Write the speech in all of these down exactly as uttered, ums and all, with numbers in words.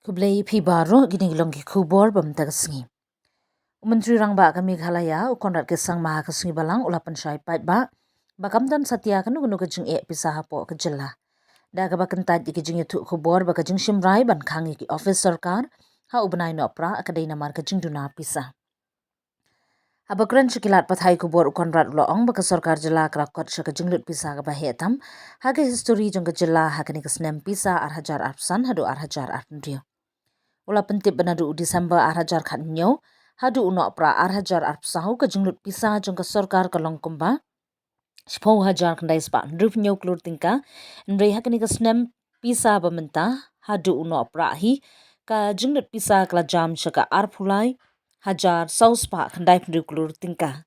Khublei phi baroh, kine ki long ki khubor ba mynta ka sngi. U Myntri Rangbah ka Meghalaya, u Conrad K Sangma, ha ka sngi Balang u la pynshai paidbah ba kam don satia kano kano ka jingeh pisa hapoh ka jylla. Da kaba kyntait ïa ki jingïathuh khubor ba ka jingshim rai ban khang ïa ki office sorkar ha u bnai Nohprah ka dei namar ka jingduna pisa. Haba kren sha ki lad pathai khubor, u Conrad u la ong ba ka sorkar jylla ka la kot sha ka jinglut pisa kaba heh tam ha ka histori jong ka jylla ha kane ka snem pisa ar hajar arphew san haduh ar hajar arphew hynriew. U la pyntip ba naduh u December ar hajar khathynñiew haduh u Nohprah ar hajar arphew saw, ka jinglut pisa jong ka sorkar ka long kumba shiphew hajar khyndai spah hynriew phew hynñiew klur tyngka. Hynrei ha kane ka snem pisa ba mynta haduh u Nohprah hi, ka jinglut pisa ka la jam sha ka arphew lai hajar saw spah khyndai phew hynriew klur tyngka.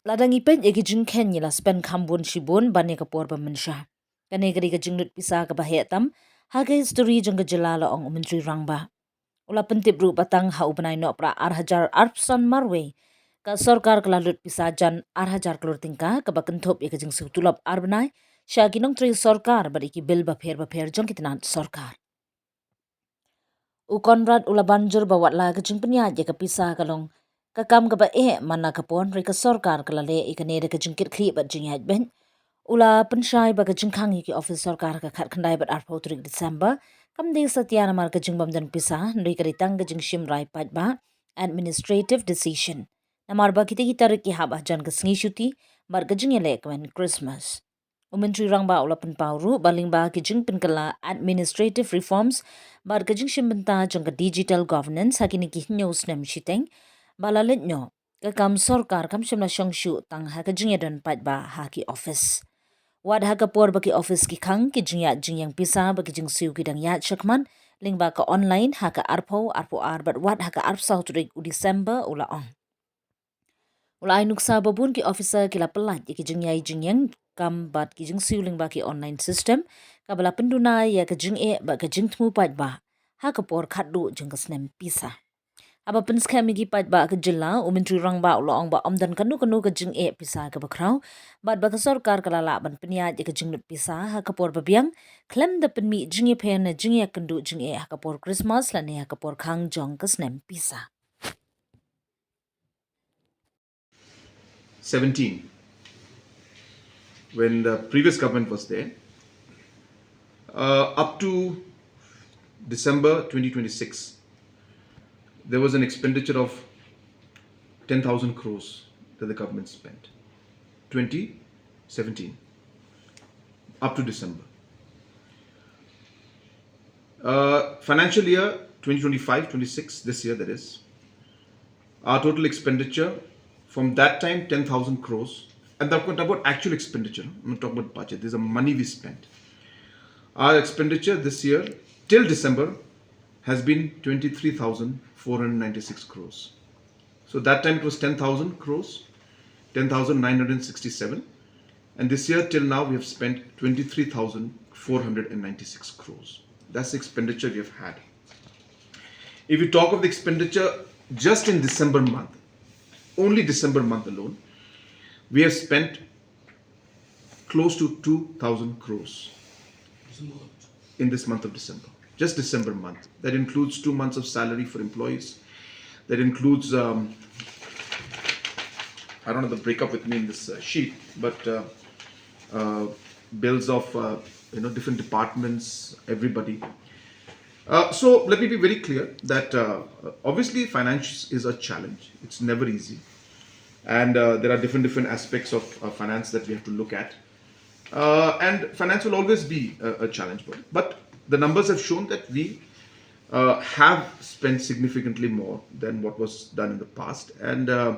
Lada ngi peit ïa ki jingkheiñ, ngi la spend kham bun shibun ban ïa ka por ba mynsha. Kane ka dei ka jinglut pisa kaba heh tam ha ka histori jong ka jylla, la ong u Myntri Rangbah. U la pyntip ruh ba tang ha u bnai Nohprah ar hajar arphew san marwei, ka sorkar ka la lut pisa jan ar hajar klur tyngka kaba kynthup ïa ka jingsiew tulop ar bnai sha ki nongtrei sorkar bad ïa ki bill bapher bapher jong ki tnat sorkar. U Conrad u la ban jur ba wat la ka jingpynïaid ïa ka pisa ka long ka kam kaba eh man la ka por, hynrei ka sorkar ka la leh ïa kane da ka jingkitkhlieh bad jingïaid beit. U la pynshai ba ka jingkhang ïa ki office sorkar ha ka khatkhyndai bad arphew tarik December kam dei satia namar ka jingbym don pisa, hynrei ka dei tang ka jingshim rai paidbah, administrative decision, namar ba kita ki tarik ki hap hajan ka sngi shuti bad ka jingïalehkmen Christmas. U Myntri Rangbah u la pynpaw ruh ba lyngba ki jingpynkylla administrative reforms bad ka jingshim bynta jong ka digital governance ha kine ki hynñiew snem shiteng ba la leit noh, ka kam sorkar kam shym la shong shuh tang ha ka jingïadon paidbah ha ki office. Wat ha ka por ba ki office ki khang, ki jingïaid jingïeng pisa bad ki jingsiew ki dang ïaid shakhmat lyngba ka online ha ka arphew, arphew ar bad wat ha ka arphew saw tarik u December, u la ong. U la ai nuksa ba bun ki officer ki la pyllait ïa ki jingïaid jingïeng kam bad ki jingsiew lyngba ki online system, kaba la pynduna ïa ka jingeh bad ka jingthmu paidbah ha ka por khatduh jong ka snem pisa. Haba pynskhem ïa ki paidbah ka jylla, u Myntri Rangbah u la ong ba ym don kano kano ka jingeh pisa kaba khraw bad ba ka sorkar ka la lah ban pynïaid ïa ka jinglut pisa ha ka por ba biang khlem da pynmih jingïapher ne jingïakynduh jingeh ha ka por Christmas lane ha ka por khang jong ka snem pisa. seventeen, when the previous government was there, uh, up to December twenty twenty-six, there was an expenditure of ten thousand crores that the government spent. Twenty seventeen, up to December. Uh, financial year twenty twenty-five twenty-six, this year that is, our total expenditure from that time, ten thousand crores, and I'm talking about actual expenditure, I'm not talking about budget, these are money we spent. Our expenditure this year, till December, has been twenty-three thousand four hundred ninety-six crores. So that time it was ten thousand crores, ten thousand nine hundred sixty-seven. And this year, till now, we have spent twenty-three thousand four hundred ninety-six crores. That's the expenditure we have had. If you talk of the expenditure just in December month, only December month alone, we have spent close to two thousand crores in this month of December. Just December month. That includes two months of salary for employees. That includes, um, I don't have the breakup with me in this, uh, sheet, but, uh, uh, bills of, uh, you know, different departments, everybody. Uh, so let me be very clear that, uh, obviously finance is a challenge. It's never easy. And, uh, there are different, different aspects of, uh, finance that we have to look at. Uh, and finance will always be a, a challenge, but, but the numbers have shown that we, uh, have spent significantly more than what was done in the past. And, uh,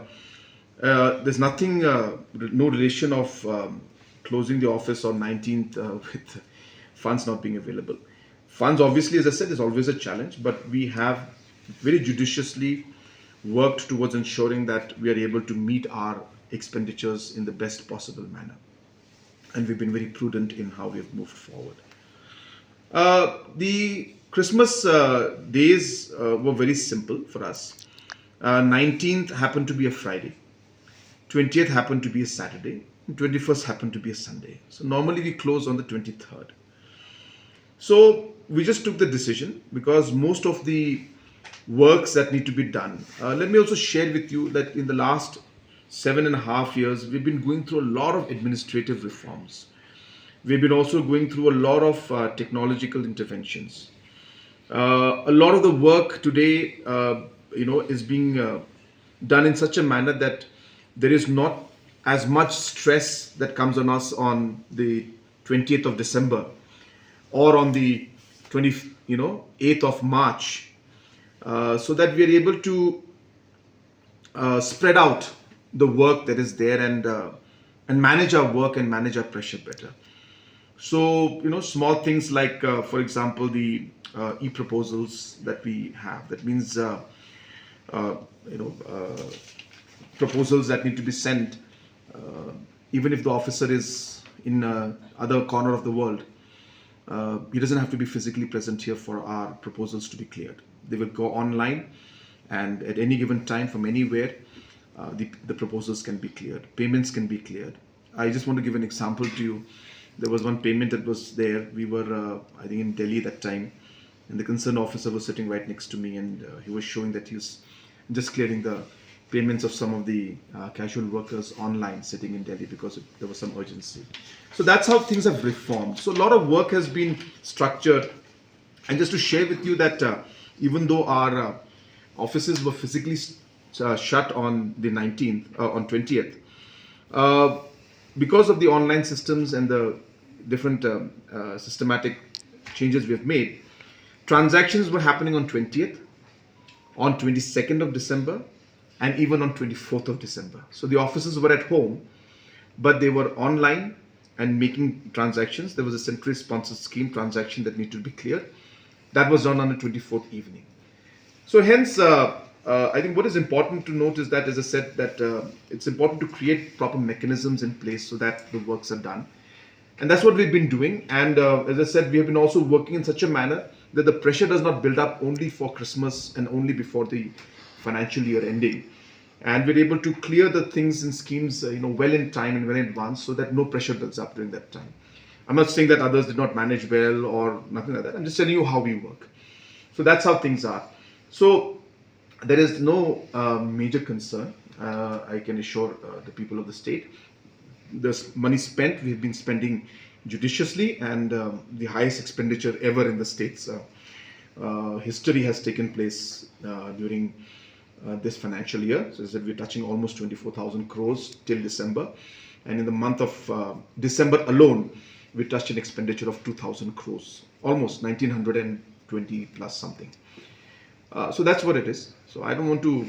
uh, there's nothing, uh, re-, no relation of, um, closing the office on nineteenth, uh, with funds not being available. Funds, obviously, as I said, is always a challenge, but we have very judiciously worked towards ensuring that we are able to meet our expenditures in the best possible manner. And we've been very prudent in how we have moved forward. Uh, the Christmas, uh, days, uh, were very simple for us. Uh, nineteenth happened to be a Friday, twentieth happened to be a Saturday, and twenty-first happened to be a Sunday. So normally we close on the twenty-third. So We just took the decision because most of the works that need to be done. Uh, let me also share with you that in the last seven and a half years, we've been going through a lot of administrative reforms. We've been also going through a lot of uh, technological interventions. Uh, a lot of the work today, uh, you know, is being uh, done in such a manner that there is not as much stress that comes on us on the twentieth of December or on the twenty, you know, eighth of March, uh, so that we are able to uh, spread out the work that is there and uh, and manage our work and manage our pressure better. So, you know, small things like, uh, for example, the uh, e-proposals that we have. That means, uh, uh, you know, uh, proposals that need to be sent, uh, even if the officer is in uh, other corner of the world. Uh, he doesn't have to be physically present here for our proposals to be cleared. They will go online, and at any given time from anywhere, uh, the, the proposals can be cleared, payments can be cleared. I just want to give an example to you. There was one payment that was there. We were, uh, I think, in Delhi that time, and the concerned officer was sitting right next to me, and uh, he was showing that he was just clearing the payments of some of the uh, casual workers online sitting in Delhi because it, there was some urgency. So that's how things have reformed. So a lot of work has been structured. And just to share with you that uh, even though our uh, offices were physically uh, shut on the nineteenth, uh, on twentieth, uh, because of the online systems and the different um, uh, systematic changes we have made, transactions were happening on twentieth, on twenty-second of December, and even on twenty-fourth of December. So the offices were at home, but they were online and making transactions. There was a centrally sponsored scheme transaction that needed to be cleared. That was done on the twenty-fourth evening. So hence, uh, uh, I think what is important to note is that, as I said, that uh, it's important to create proper mechanisms in place so that the works are done. And that's what we've been doing. And uh, as I said, we have been also working in such a manner that the pressure does not build up only for Christmas and only before the financial year ending. And we're able to clear the things and schemes, uh, you know, well in time and well in advance, so that no pressure builds up during that time. I'm not saying that others did not manage well or nothing like that. I'm just telling you how we work. So that's how things are. So there is no uh, major concern. Uh, I can assure uh, the people of the state. This money spent, we've been spending judiciously, and um, the highest expenditure ever in the state's uh, uh, history has taken place uh, during uh, this financial year. So as I said, we're touching almost twenty-four thousand crores till December. And in the month of uh, December alone, we touched an expenditure of two thousand crores, almost nineteen hundred and twenty plus something. Uh, so that's what it is. So I don't want to